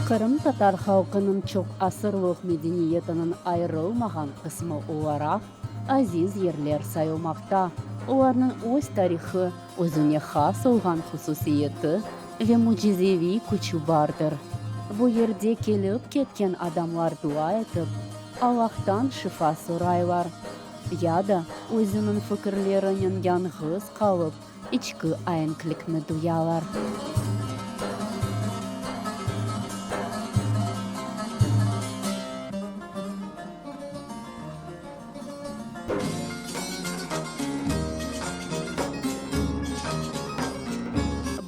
Qırımtatar halqınıñ çoq asırlıq medeniyetiniñ ayırılmağan qısmı olaraq aziz yerler sayılmaqta. Olarnıñ öz tarihı, özüne has olğan hususiyeti ve mücizeviy küçü bardır. Bu yerde kelip ketken adamlar dua etip, Allahtan şifa soraylar, ya da özüniñ fikirlerinen yañğız qalıp, içki aenklikni duyalar.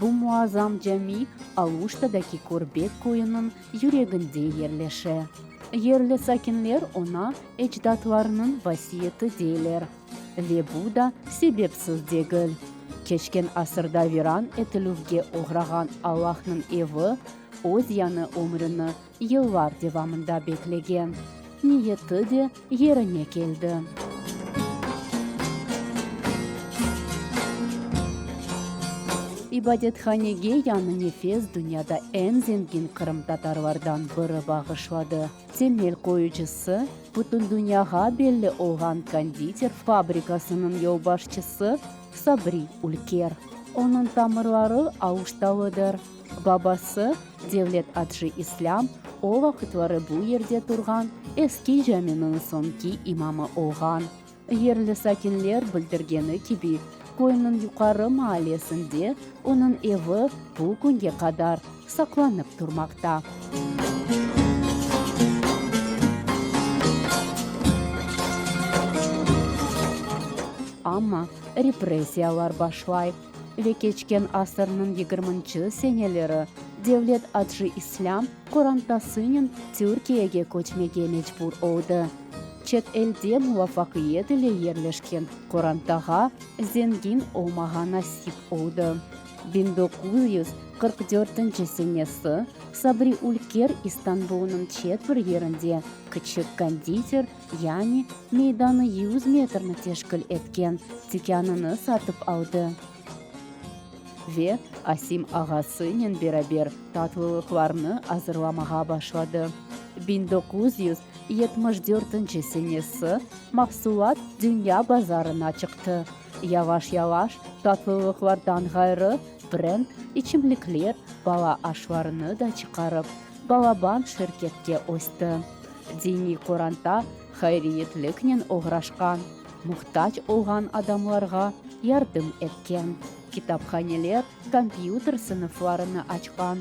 Bu muazzam cami Aluştadaki Körbek köyüniñ yüreginde yerleşe. Yerli sakinler oña ecdatlarınıñ vasiyeti deyler. Ve bu da sebepsiz degil. Keçken asırda viran etilüvge oğrağan Allahnıñ evi öz yañı ömrüni yıllar devamında beklegen. Niyeti de yerine keldi. İbadethanege yañı nefes dünyada eñ zengin qırımtatarlardan biri bağışladı. Temel qoyucısı, bütün dünyağa belli olğan konditer fabrikasınıñ yolbaşçısı Sabri Ülker. Onıñ tamırları Aluştalıdır. Babası, Devlet Acı İslâm, o vaqıtları bu yerde turğan eski caminiñ soñki imamı olğan. Yerli sakinler bildirgeni kibi, köyniñ yuqarı maallesinde onıñ evi bu künge qadar saqlanıp turmaqta. Amma repressiyalar başlay ve keçken asırnıñ yigirminci seneleri Devlet Acı İslâm qorantasınen Türkiyege köçmege mecbur oldı. Çet elde muvafaqiyet ile yerleşken qorantağa zengin olmağa nasip oldı. 1944 senesi Sabri Ülker İstanbulnıñ çet bir yerinde kiçik konditer, yani meydanı 100 metrni teşkil etken tükânını satıp aldı ve Asim ağasınen beraber tatlılıqlarnı azırlamağa başladı. 1974 senesi mahsulat dünya bazarına çıqtı. Yavaş-yavaş tatlılıqlardan ğayrı, brend içimlikler, bala aşlarını da çıqarıp, balaban şirketke östi. Diniy qoranta hayriyetliknen oğraşqan, muhtac olğan adamlarğa yardım etken, kitaphaneler, kompyuter sınıflarını açqan.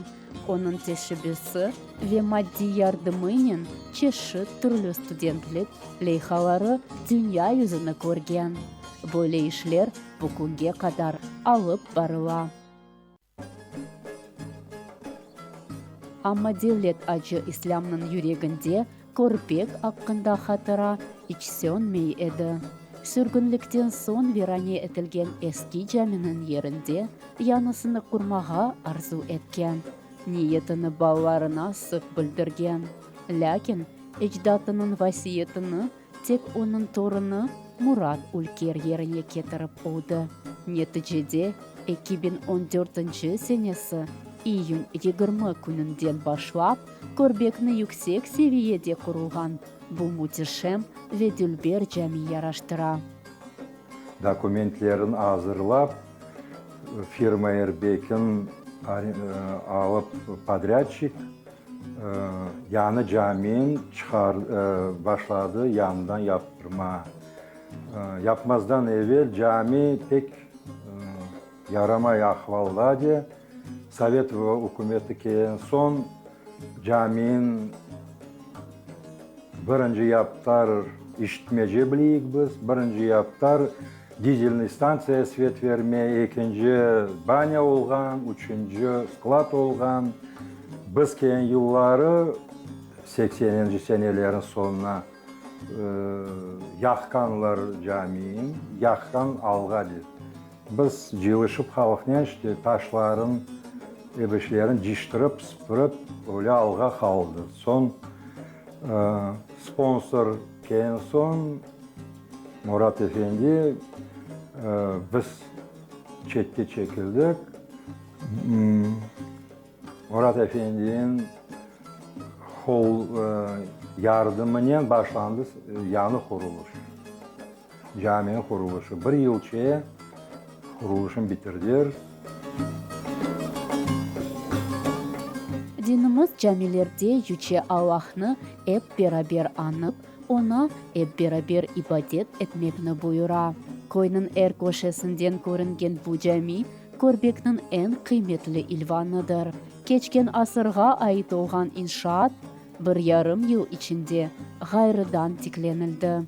Onıñ teşebbüsi ve maddiy yardımınen çeşit türlü studentlik leyhaları dünya yüzüni körgen. Böyle işler bu künge qadar alıp barıla. Amma Devlet Acı İslâmnıñ yüreginde Körbek aqqında hatıra iç sönmey edi. Sürgünlikten soñ virane etilgen eski caminiñ yerinde yañısını qurmağa arzu etken. Niyetini balalarına sıq bildirgen. Lâkin ecdatınıñ vasiyetini tek onıñ torunı Murat Ülker yerine ketirip oldı. Neticede, 2014 senesi iyün 20 kününden başlap Körbekni yüksek seviyede qurulğan bu müteşem ve dülber cami yaraştıra. Dokumentlerin azırlap, firma Erbekin alıp podrâdçik, yañı camiñ çıqar başladı yañıdan yaptırma. Yapmazdan evel cami pek yaramay ahvalda edi. Sovet ükümeti kelgen soñ camiñ birinci yaptar işitmece bileyik biz, birinci yaptar dizelnıy stantsiya svet verme, ekinci banâ olğan, üçünci sklad olğan. Biz kelgen yılları, sekseninci senelerin soñuna, yaqqanlar camiñ, yaqqa alğa dep. Biz cıyılışıp halqnen işte taşların, ebişlerin cıyıştırıp, sıpırıp, öyle alğa qaldı. Soñ sponsor kelgen soñ Murat efendi biz çetke çekildik. Murat efendiniñ. Qol yardımınen başlandı yañı qurulış, caminiñ qurulışı. Bir yılçe qurulışını bitirdiler. Dinimiz camilerde Yüce Allahnı ep beraber añıp, Oña ep beraber ibadet etmekni buyura. Köyniñ er köşesinden körüngen bu cami, Körbekniñ eñ qıymetli ilvanıdır. Keçken asırğa ait olğan inşaat bir yarım yıl içinde ğayrıdan tiklenildi.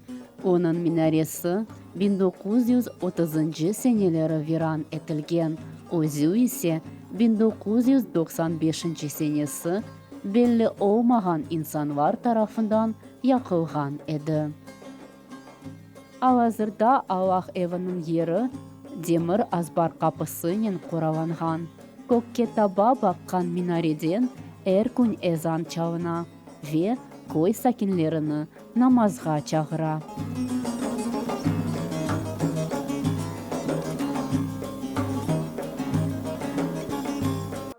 Onıñ minaresi 1930-ncı seneleri viran etilgen, özü ise 1995-nci senesi belli olmağan insanlar tarafından yaqılğan edi. Al-azırda Allah eviniñ yeri demir azbar qapısınen qoralanğan. Kökke taba baqqan minareden er kün ezan çalına ve köy sakinlerini namazğa çağıra.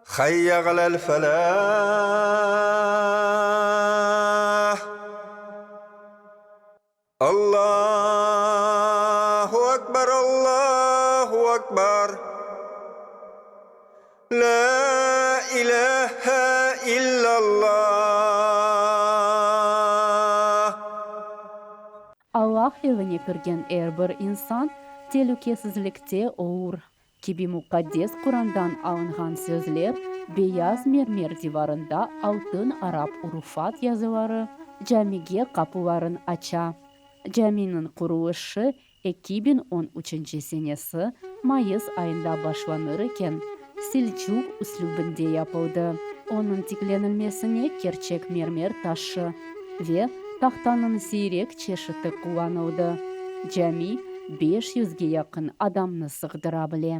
Hayya alel felâh! Allahu Ekber, Allahu Ekber, Lâ ilâhe illallah. Allah evine kirgen er bir insan telükesizlikte olur. Kibi muqaddes Qurandan alınğan sözler beyaz mermer divarında altın arap urufat yazıları camige qapuların aça. Caminiñ qurulışı 2013 senesi mayıs ayında başlanır eken, selçuk üslübinde yapıldı. Onıñ tiklenilmesine kerçek mermer taşı ve tahtanıñ siyrek çeşiti qullanıldı. Cami beş yüzge yaqın adamnı sığdıra bile.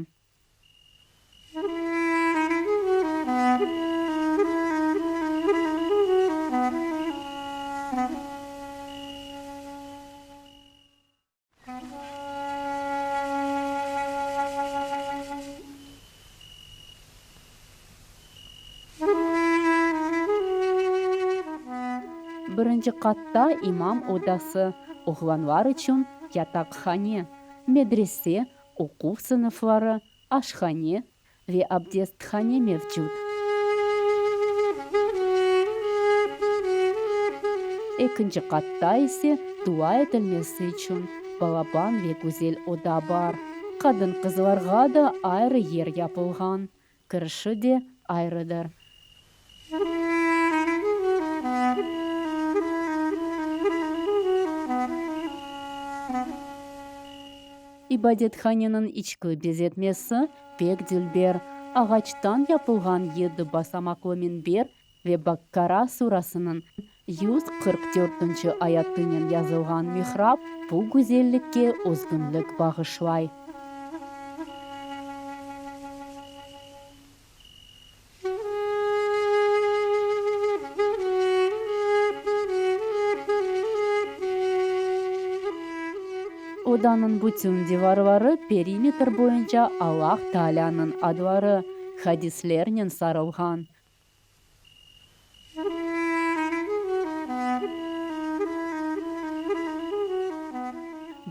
Birinci qatta imam odası, oğlanlar içün yataqhane, medrese, oquv sınıfları, aşhane ve abdesthane mevcut. Ekinci qatta ise dua etilmesi içün balaban ve güzel oda bar. Qadın-qızlarğa da ayrı yer yapılğan, kirişi de ayrıdır. İbadethaneniñ içki bezetmesi pek dülber, ağaçtan yapılğan yedi basamaqlı minber ve Bakkara surasınıñ 144-nci ayatınen yazılğan mihrap bu güzellikke özgünlik bağışlay. Odanıñ bütün divarları perimetr boyunca Allah Taalânıñ adları, hadislernen sarılğan.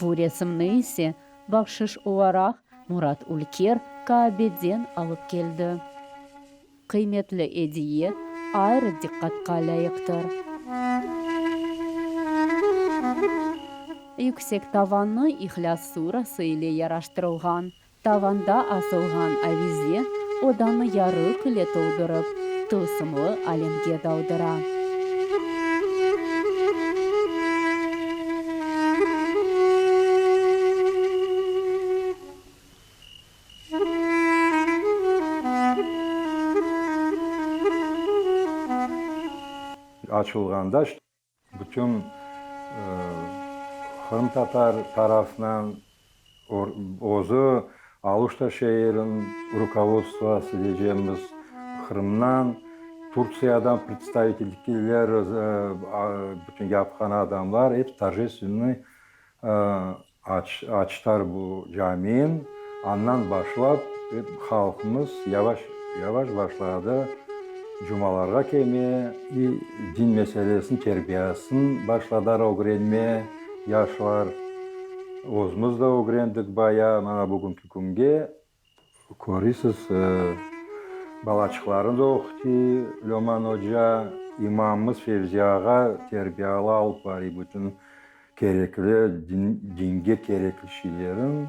Bu resimni ise bahşış olaraq Murat Ülker Kaabeden alıp keldi. Qıymetli ediye ayrı diqqatqa lâyıqtır. Yüksek tavannı İhlâs surası ile yaraştırılğan. Tavanda asılğan avize odanı yarıq ile toldurıp, tılsımlı alemge daldıra. Açılğanda bütün qırımtatar tarafından özü Aluşta şeeriniñ rukovodstvosı diycemiz, Qırımdan, Turtsiyadan predstaviteller, bütün yapqan adamlar ep torjestvennoy Açtılar bu camiin, andan başlap halqımız yavaş, yavaş başladı. Cumalarğa kelme i din meselesini, terbiyasın başladar ögrenme yaşlar. Özümiz de ögrendik baya, mana bugünki künge körüsiz, balaçıqlarnı da oquti Löman oca, imamımız Fevzi ağa terbiyalı alıp bariy bütün kerekli, dinge kerekli şeylerin.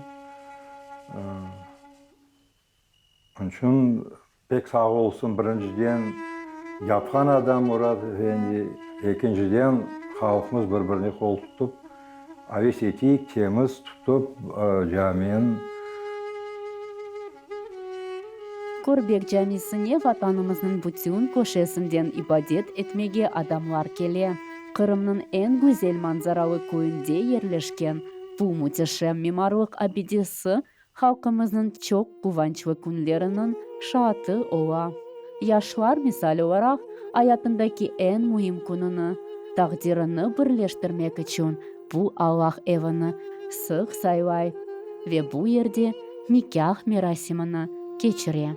Onıñ içün pek sağ olsun, birinciden, yapqan adam Murat efendi, ekinciden, halqımız bir-birine qol tutıp, aves eteyik, temiz tutıp caminiñ. Körbek camisine Vatanımıznıñ bütün köşesinden ibadet etmege adamlar kele. Qırımnıñ eñ güzel manzaralı köyünde yerleşken bu müteşem mimarlıq abidesi Halqımıznıñ çoq quvançlı künleriniñ şaatı ola. Yaşlar, misal olaraq, ayatındaki eñ müim kününi, taqdirini birleştirmek içün bu Allah evini sıq saylay ve bu yerde nikâh merasimini keçire.